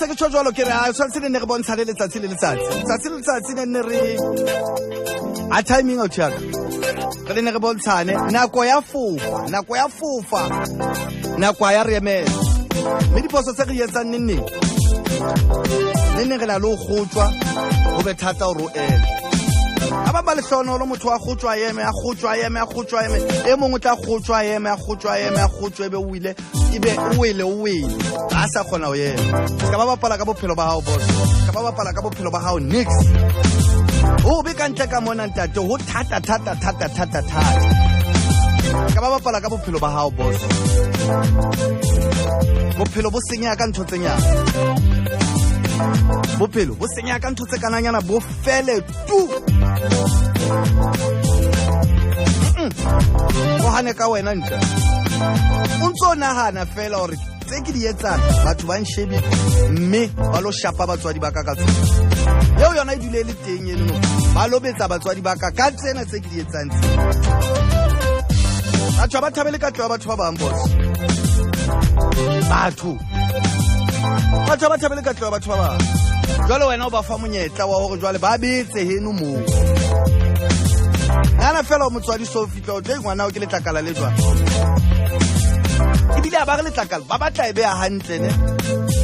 Se ke tjho jwalo ke re a tshwanetse le ne re bontshane letsatsi le letsatsi. Letsatsi le letsatsi ne ne re a timing out ya ka. Re le ne re bontshane nako ya fofa, nako ya fofa. Nako ya re emela. Mme diphoso tse re di etsang neng neng. Neng neng re na le ho kgotjwa, ho be thata hore o eme. Ha ba ba lehlohonolo motho wa kgotjwa a eme, a kgotjwa a eme, a kgotjwa a eme. E mong o tla kgotjwa a eme, a kgotjwa a eme, a kgotjwa ebe o wile, ebe o wele, o wele. Ha sa kgona ho ema. Ska ba bapala ka bophelo ba hao, boss. Ska ba bapala ka bophelo ba hao nix. Ho be ka ntle ka mona ntate, ho thata thata thata thata thata. Ska ba bapala ka bophelo ba hao, boss. Bophelo bo senyeha ka ntho tse nyane. Bophelo bo senyeha ka ntho tse kananyana, bo fele tu. O hane ka wena ntle. O ntso nahana fela hore tse ke di etsang batho ba nshebile mme ba lo shapa batswadi ba ka ka tsona. Eo yona e dule e le teng eno no. Ba lo betsa batswadi ba ka ka tsena tse ke di etsang tse. Batho ha ba thabele katleho ya batho ba bang, boss. Batho. Batho ha ba thabele katleho ya batho ba bang. Jwale wena o ba fa monyetla wa hore jwale ba betse heno moo. Nahana fela o motswadi so fihla o tlo ngwana o ke letlakala le jwang. Ebile ha ba re letlakala, ba batla e beha hantle ne.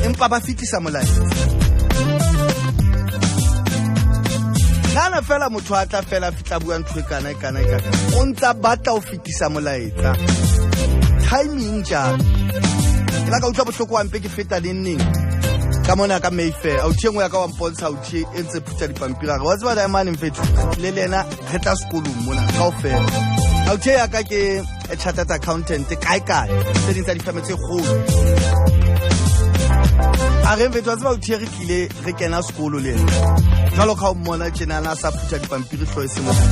Empa ba fetisa molaetsa. Nahana fela motho a tla fela a fihla bua ntho e kana, e kana, e kana. O ntsa batla ho fetisa molaetsa. Timing jang. Ke la ka utlwa bohloko wa mpe ke feta le neng. Ka mona ka Mayfair. Authi e nngwe ya ka wa mpontsha authi e ntse phutha dipampiri. A re, wa tseba Diamond mfethu, le le yena re tla sekolong mona kaofela. Authi ya ka ke a chartered accountant kae kae. Tse ding tsa difeme tse kgolo. A re mfethu, wa tseba authi re tlile re kena sekolo le yena. Jwalo ka o mmona tjena a sa phutha dipampiri hlooho e se mona.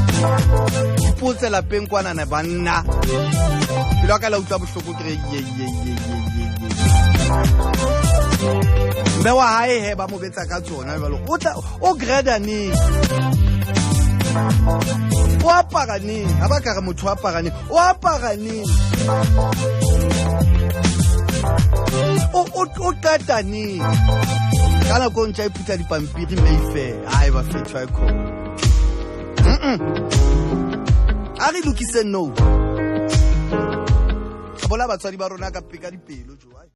Ipotse lapeng kwanana banna. Pelo ya ka la utlwa bohloko ke re ye ye ye ye ye ye. Mme wa hae he ba mo betsa ka tsona jwalo. O tla o grada neng? O apara neng? Ha ba ka re motho o apara neng? O apara neng? O qeta neng? Ka nako e ntse a iphutha dipampiri Mayfair. Ai ba fetho ai khona. A re lokiseng no. Bola batswadi ba rona ka peka dipelo jo.